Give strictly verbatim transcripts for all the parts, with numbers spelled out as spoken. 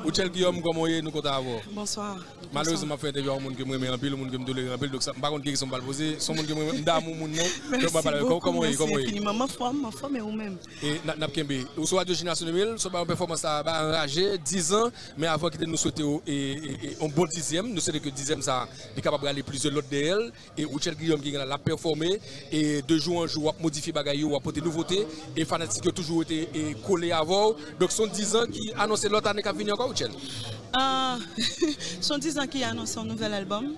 Rutshelle Guillaume, kòman w ye? Nou kontan avè w. Bonswa. Malerezman, m ap fè entèvyou a yon moun ke m renmen anpil, yon moun ke m tolere anpil. Donk, sa, m pa konn ki kesyon m pral poze. Se yon moun ke m renmen, m damou moun nan. Donk, m ap pale avè l. Kòman w ye? Kòman w ye? Mèsi bokou, mèsi enfiniman. M anfòm, m anfòm, e ou menm? E n ap, n ap kenbe. Ou sou radyo Jenerasyon de mil, sot bay yon pèfòmans la, ba anraje, dizan. Men avan, kite nou swete w, e, e, e, yon bon dizyèm. Nou swete ke dizyèm sa, li kapab rale plizyè lòt dèyè l. E Rutshelle Guillaume ki gen la, l ap pèfòme. E de jou an jou, w ap modifye bagay yo, w ap pote nouvote. E fanatik yo toujou rete, e, kole avè w. Donk, se yon dizan ki anonse lòt ane k ap vini ankò, Rutshelle? Ah, se yon dizan ki anonse yon nouvèl albòm.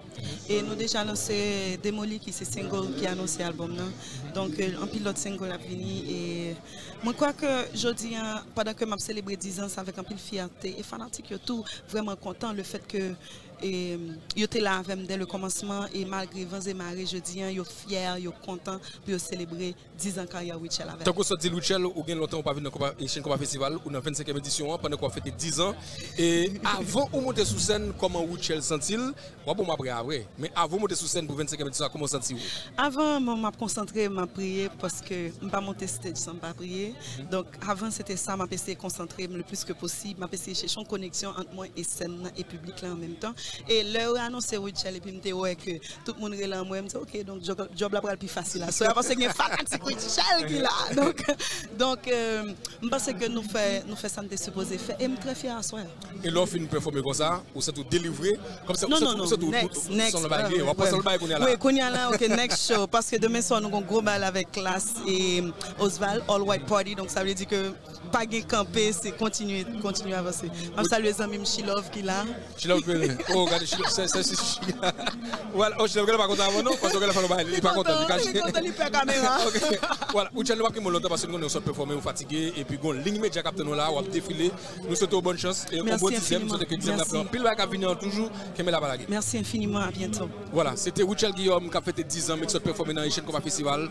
E nou deja lanse Demoli, ki se single ki anonse albòm nan. Donk, euh, anpil lòt single ap vini. E mwen kwè ke jodi a, pandan ke m ap selebre dizan sa avèk anpil fyète, e fanatik yo tou vrèman kontan le fèt ke e, yo te la avè m dès le commencement, e malgre van e mare, jodi a, yo fyè, yo kontan pou yo selebre dizan karyè Rutshelle avè m. Tankou w sot di l, Rutshelle, ou gen lontan ou pa vin nan Konpa, e, Chenn Konpa Festival, ou nan vennsenkyèm edisyon an, pandan ke w ap fete dizan. E avan ou monte sou sèn, kòman Rutshelle santi l? W ap ban m apre a vre. Men avan w monte sou sèn pou vennsenkyèm edisyon an, kòman w santi w? Avan, bon, m ap konsantre, m ap priye, paske m pa monte stage san m pa priye. Donk, avan, se te sa, m ap eseye konsantre m le plis ke posib, m ap eseye chèche yon koneksyon ant mwen e sèn nan e piblik la an menm tan. E lè yo anonse Rutshelle, epi m te wè ke tout moun rele anmwe, m di, "Ok, donk djòb, djòb la pral pi fasil aswè a, paske gen fanatik Rutshelle ki la." Donk, donk, euh, m panse ke nou fè, nou fè sa n te sipoze fè, e m trè fyè aswè a. E lè w fin pèfòme konsa, ou santi w delivre? Kòmsi ou santi, ou santi w, ou, ou, next, ou, next, ou, w ap pase yon bagay kounye a la. Wi, kounye a la, ok, next show. Paske demen swa, nou gen yon gwo bal avèk Klass e Osval, All White Party. Donk, sa vle di ke pa gen kanpe, se kontinye, kontinye avanse. M ap salye zanmi m Chilove ki la. Chilove, oh, gade Chilove, se, se, se, Chilove, oh, Chilove, gade pa kontan avè w non, paske gade fè yon bagay, li pa kontan, li kache. Li kontan, li pè kamera. Ok. Vwala, Rutshelle, nou p ap kenbe w lontan paske nou konnen w sot pèfòme, ou fatige, epi gen yon liy medya k ap tann ou la, w ap defile. Nou swete w bòn chans e yon bon dizyèm, nou swete ke dizyèm nan ap fè anpil bagay k ap vini an toujou, kenbe la pa lage. Merci infiniment, à bientôt. Vwala, se te Rutshelle Guillaume k ap fete dizan, men ki sot pèfòme nan Echann Konpa Festival.